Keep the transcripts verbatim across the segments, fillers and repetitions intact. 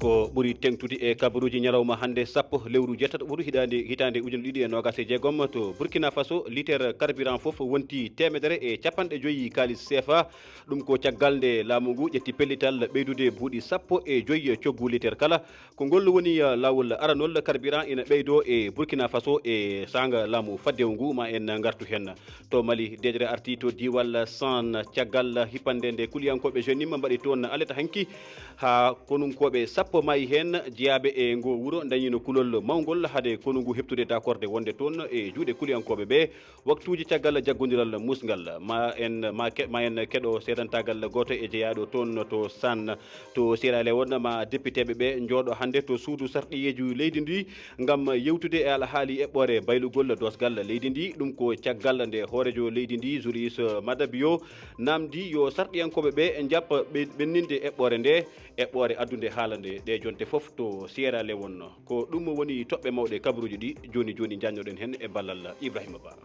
Ko ɓuri teŋtude e kabaruuji ñalawma hannde, sappo lewru jeetato ɓuru hiɗaande, hitaande ujunere ɗiɗi e noogaas e jeegom, to Burkina Faso, liiter carburant fof wonti teemedere e capanɗe joyi kaalis C F A. Ɗum ko caggal nde laamu ngu ƴetti pellital ɓeydude buuɗi sappo e joyi coggu liiter kala. Ko ngol woni, uh, laawol aranol carburant ina ɓeydoo e Burkina Faso e saanga laamu faddewu ngu. Ma en ngartu heen. To Mali, deeƴre arti to diiwal San caggal hippande nde kuliyankooɓe Jenim mbaɗi toon alerte hanki haa konunkooɓe sappo maayi heen, jeyaaɓe e ngo wuro ndañiino kulol mawngol hade konu ngu heɓtude dakorde wonde toon e juuɗe kuliyankooɓe ɓe. Waktuuji caggal jaggondiral musngal, ma en, ma ke-, ma en keɗo seedantaagal gooto e jeyaaɗo toon to San, to Sierra Leone, ma depiteeɓe ɓe njooɗo hannde to suudu sarɗiyeeji leydi ndi ngam yewtude e alhaali eɓɓoore baylugol doosgal leydi ndi. Ɗum ko caggal nde hooreejo leydi ndi, Julius Maada Bio, naamndi yo sarɗiyankooɓe ɓe njaɓ ɓe-, ɓenninde eɓɓoore nde, eɓɓoore addunde haala nde ɗe jonte fof to Sierra Leone. Ko ɗum woni toɓɓe mawɗe kabaruuji ɗi jooni jooni njaajnoɗen heen e ballal Ibrahima Ba.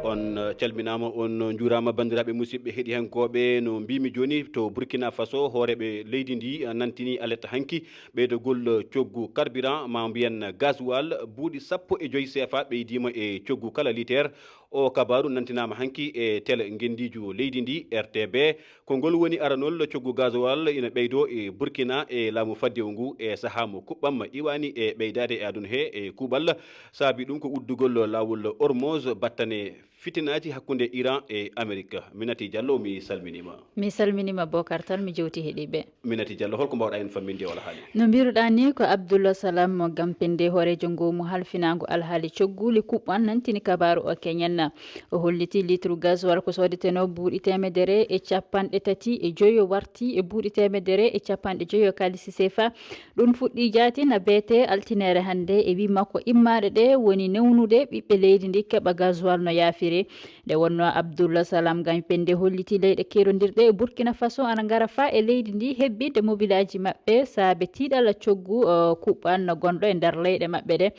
On, eh, calminaama, on njuuraama, banndiraaɓe musidɓe heɗiyankooɓe. No mbiimi jooni, to Burkina Faso, hooreeɓe leydi ndi, eh, nantini alerte hanki ɓeydogol, eh, coggu carburant, ma mbiyen gasoil, buuɗi sappo e joyi C F A ɓeydiima e coggu kala liiter. O kabaaru nantinaama hanki e tele ngenndiijo leydi ndi, R T B. Ko ngol woni aranol coggu gasoil ina ɓeydoo e Burkina e laamu faddewu ngu e sahaa mo kuɓɓam iwaani e ɓeydaade e aduna he e kuuɓal. Saabi ɗum ko uddugol laawol Hormuz, battane fitinaaji hakkunde Iran e Amerik. Minati Diallo, mi salminiima. Mi salminiima Bokar Tall, mi jewti heɗiiɓe. Minati Diallo, holko mbaawɗaa en famminde o alhaali? No mbiruɗaa ni, ko Abdullah Salam mo Gampende, hooreejo ngoomu halfinaangu alhaali cogguuli kuɓɓam, nantini kabaaru o keñen. O holliti litru gasoil ko soodeteno buuɗi teemedere e capanɗe tati e joyo warti e buuɗi teemedere e capanɗe joyo kaalisi C F A. Ɗum fuɗɗii jaati na beete altinere hannde e wii makko immaaɗe ɗe woni newnude ɓiɓɓe leydi ndi keɓa gasoil no yaafiri. Nde wonnoo Abdullah Salam Gampende holliti leyɗe keerondirɗe e Burkina Faso ana ngara faa e leydi ndi hebbinde mobilaaji maɓɓe saabe tiiɗalla coggu, uh, kuɓɓam gonɗo e nder leyɗe maɓɓe ɗe.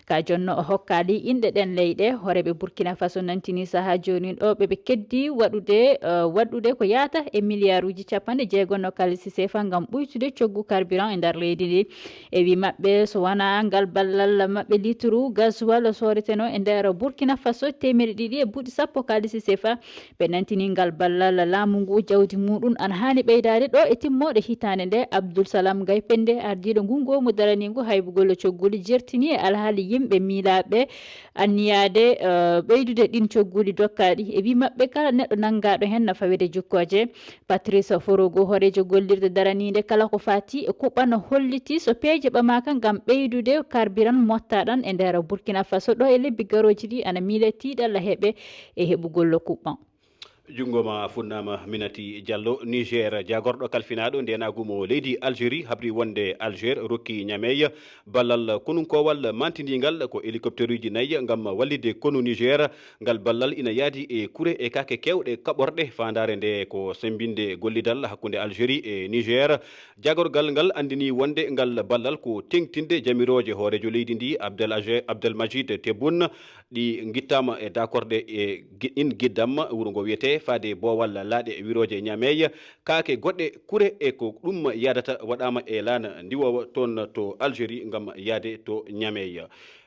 Ka jonno o hokkaali inɗe ɗen leyɗe, hooreeɓe Burkina Faso nantini sahaa jooni ɗo ɓe ɓe keddi waɗude, eh, waɗude ko yaata e miliyaaruuji capanɗe jeegom no kaalisi C F A ngam ɓuytude coggu carburant e nder leydi ndi. E wi maɓɓe, so wanaa ngal ballal maɓɓe, litru gasoil sooreteno e nder Burkina Faso teemedde ɗiɗi e buuɗi sappo kaalisi C F A. Ɓe nantini ngal ballal laamu ngu jawdi muɗum ana haani ɓeydaade ɗo e timmooɗe hitaande nde. Abdul Salam Gay Pende, ardiiɗo ngu ngoomu daraniingu haybugol cogguli, jertini e alhaali yimɓe miilaaɓe anniyaade, eh, ɓeydude ɗin cogguli dokkaaɗi. E wi maɓɓe, kala neɗɗo nanngaaɗo heen na fawede jukkooje. Patrice Forogo, hooreejo gollirde daraniinde kala ko faati e kuɓɓam, holliti so peeje ɓamaaka ngam ɓeydude karbiran mottaaɗan e nder Burkina Faso ɗo e lebbi garooji ɗi ana miile tiiɗalla heɓe e heɓugol kuɓɓam. Junngo ma funnaama, Minati Diallo. Niger, jaagorɗo kalfinaaɗo ndeenaagu mo leydi Algérie habri wonde Alger rokki Niamey ballal konunkoowal mantindiingal ko hélicoptère uji nayi ngam wallitde konu Niger. Ngal ballal ina yahdi e kure e kaake keewɗe kaɓorɗe. Faandaare nde ko semmbinde gollidal hakkunde Algérie e Niger. Jaagorgal ngal anndini wonde ngal ballal ko teŋtinde jamirooje hooreejo leydi ndi, Abdel Aje-, Abdelmajid Tebboune, ɗi ngittaama e dakorɗe e gi-, in giddam wuro ngo wiyetee faade boowal laaɗe wirooje Niamey. Kaake goɗɗe kure e ko ɗum yahdata waɗaama e laana ndiwoowa toon to Algérie ngam yahde to Niamey.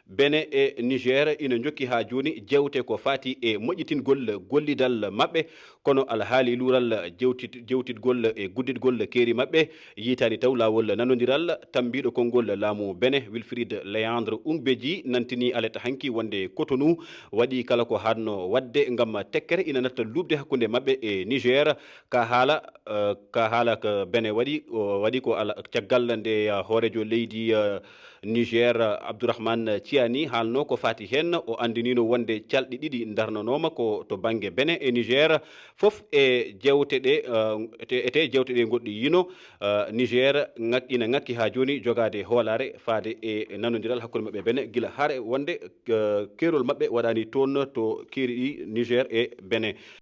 Benin e Niger ina njokki haa jooni jeewte ko faati e moƴƴitingol gollidal maɓɓe, kono alhaali luural jewtit-, jewtitgol e gudditgol keeri maɓɓe yiytaani taw. Laawol nanondiral, tammbiiɗo konngol laamu Benin, Wilfrid Léandre Oumbeji, nantini alerte hanki wonde Cotonou waɗi kala ko haanno waɗde ngam tekkere ina natta luuɓde hakkunde maɓɓe e Niger. Ka haala, eh, ka haala ko Benin waɗi, o waɗi ko ala, caggal nde, eh, hooreejo leydi, eh, Niger, Abdourahmane Tiani, haalno ko faati heen. O anndinino wonde calɗi ɗiɗi ndarnanooma ko to bannge Benin e Niger, fof e jeewte ɗe, eh, te, te jeewte ɗe ngoɗɗi yino, eh, Niger ŋak-, ina ŋakki haa jooni jogaade hoolaare faade e nanondiral hakkunde maɓɓe e Benin, gila hare wonde, eh, keerol maɓɓe waɗaani toon to keeri ɗi Niger e Benin.